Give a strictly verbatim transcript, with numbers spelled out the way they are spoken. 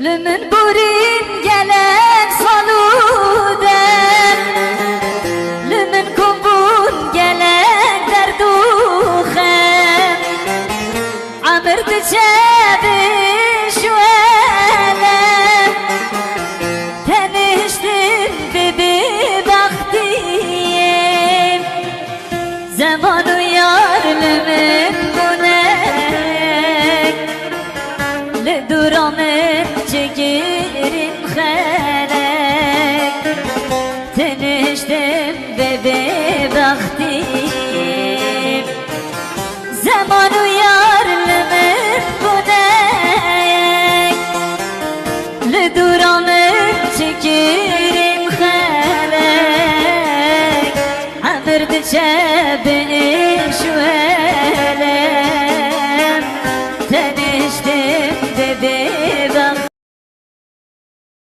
Li min borîn gelek sal û dem, li min kom bûn gelek derd û xem. Emir diçe bi ji we ve, teniştin bi bêbextiyê. Zeman û yar li min bûne, li dûra min çi girîn xelek. Teniştim bi bêbextî. Zeman û yar li min bûne, li dûra min çi girîn xelek. Emir diçe bi